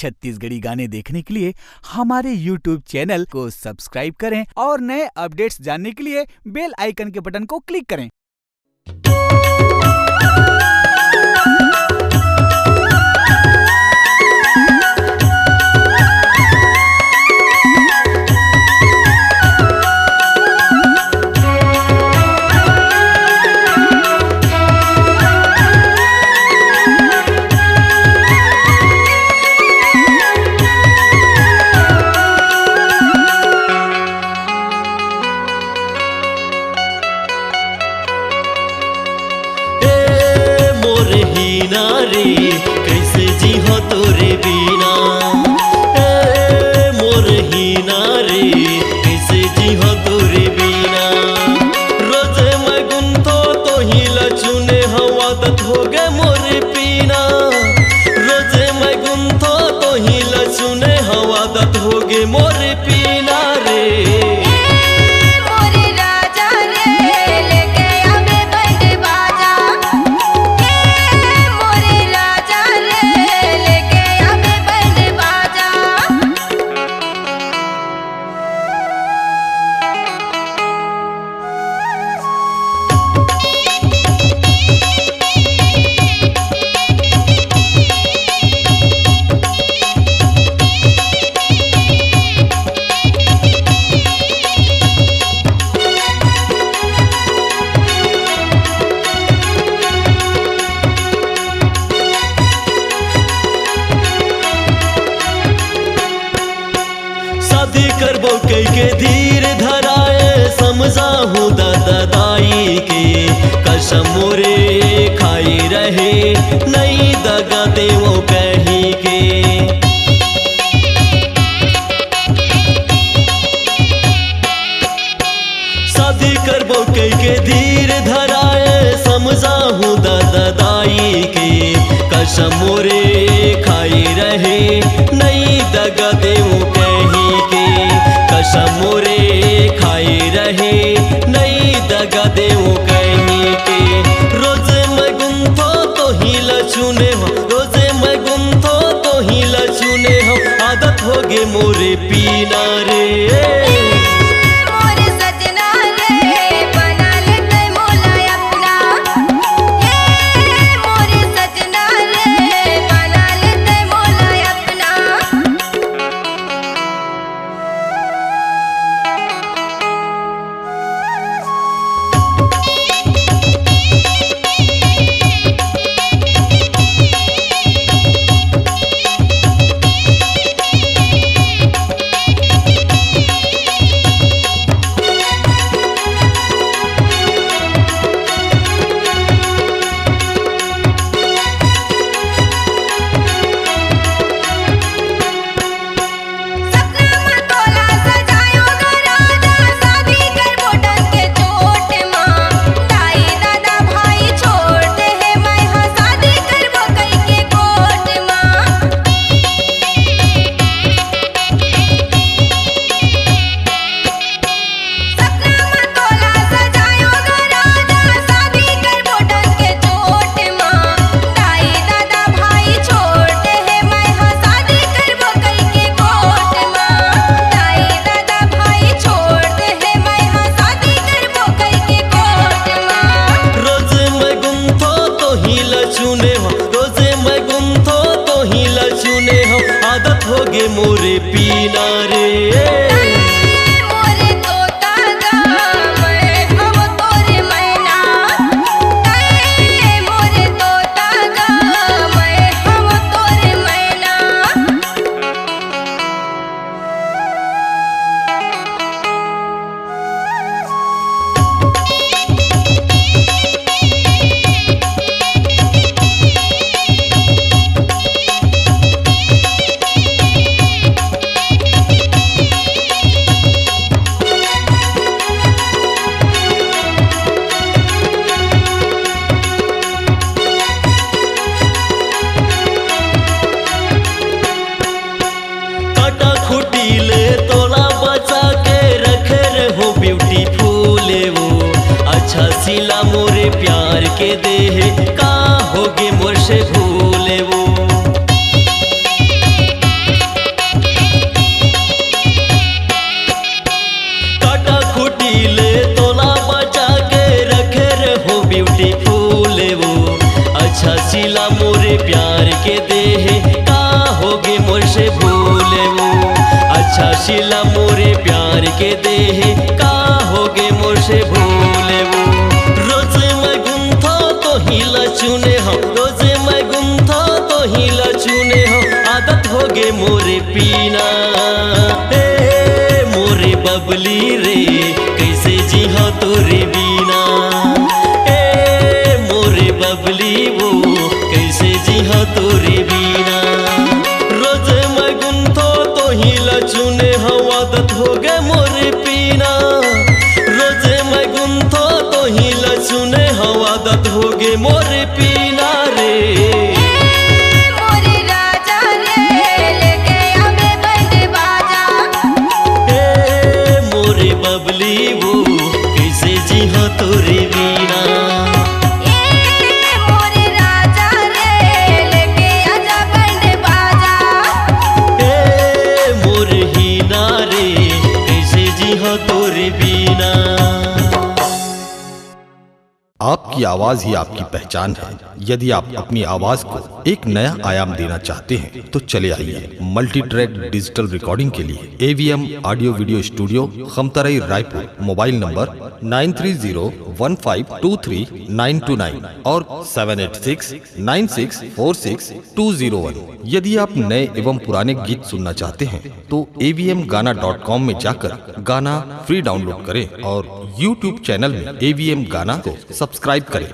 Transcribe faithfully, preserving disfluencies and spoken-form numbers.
छत्तीसगढ़ी गाने देखने के लिए हमारे YouTube चैनल को सब्सक्राइब करें और नए अपडेट्स जानने के लिए बेल आइकन के बटन को क्लिक करें। ए मोर हीना रे, कैसे जी हो तोरे बिना। ए मोर हीना रे, कैसे जी हो तोरे बिना। रोजे मैं गुंथो तो ही लचुने हवा दत हो गए मोर पीना। रोजे मैं गुंथो तो ही लचुने हवा दत हो गए मोर पीना रे। ए मोरे राजा रे, लेके आवे बैंड बाजा। ए मोरे राजा रे, लेके आवे बैंड बाजा। शादी करबो कई के धीर धराए, समझाहूँ दादा दाई के। कसम मोरे खाई रहे, नहीं दगा देवो कहीं के। शादी करबो कई के धीर धराए, समझाहूँ दादा दाई के। कसम मोरे खाई रहे, नहीं दगा देवो कहीं के। कसम मोरे खाई रहे, नहीं दगा देवो कहीं के। रोज मैं गुंथो तो ही लचुने हो, रोज मैं गुंथो तो ही लचुने हो। आदत हो गे मोरे पीना रे। मोरे सजना रे, बना ले तै मोला अपना। ए मोरे सजना रे, बना ले तै मोला अपना। सपना म तोला सजायो ग राजा, शादी करबो डंक के चोट म। दाई ददा भाई छोड़ दे हे, मैं ह शादी करबो कई के कोट म। सपना म तोला सजायो ग राजा, शादी करबो डंक के चोट म। दाई ददा भाई छोड़ दे हे, मैं ह शादी करबो कई के कोट म। दाई ददा भाई छोड़ दे हे, मैं ह शादी करबो कई के कोट म। रोज मैं गुंथो तो ही लचुने हो, रोज मैं गुंथो तो ही लचुने हो। आदत हो गे मोरे पीना रे। मोरे तोता गा, मैं हव तोरे मैना। ए मोरे तोता गा, मैं हव तोरे मैना। काटा खुटी ले तोला बचा के रखे रहो beautiful वो। अच्छा सिला मोरे प्यार के देहे, का होगे मोर से भूले वो। देहे, का होगे मोर से भूले वो? अच्छा सिला मोरे प्यार के देहे, का होगे मोर से भूले वो? रोज मैं गुंथो तो हिला चुने हो, रोज मैं गुंथो तो हिला चुने हो, आदत होगे मोरे पीना। ए मोरे बबली रे, कैसे जीहा तोरे बीना? ए मोरे बबली वो, कैसे जीहा तोरे बीना? रोज मैं गुंथो तो हिला चुने हो, आदत होगे मोरे पीना। रोज मैं गुंथो तो हिला चुने हो, आदत होगे मोरे पीना रे। ए मोरे राजा रे, लेके आवे बैंड बाजा। ए मोरे बबली वो, कैसे जीहा तोरे बीना? ए मोरे राजा रे, लेके आजा बैंड बाजा। ए मोर हीना रे, कैसे जीहा तोरे बीना? आपकी आवाज ही आपकी पहचान है। यदि आप अपनी आवाज को एक नया आयाम देना चाहते हैं तो चले आइए। मल्टी ट्रैक डिजिटल रिकॉर्डिंग के लिए AVM audio video studio, Khamtarai, Raipur. Mobile number nine three zero one five two three nine two nine और seven eight six nine six four six two zero one. यदि आप नए एवं पुराने गीत सुनना चाहते हैं तो एवीएम गाना डॉट कॉम में जाकर गाना फ्री डाउनलोड करें और यूट्यूब चैनल में एवीएम गाना को सब्सक्राइब करें।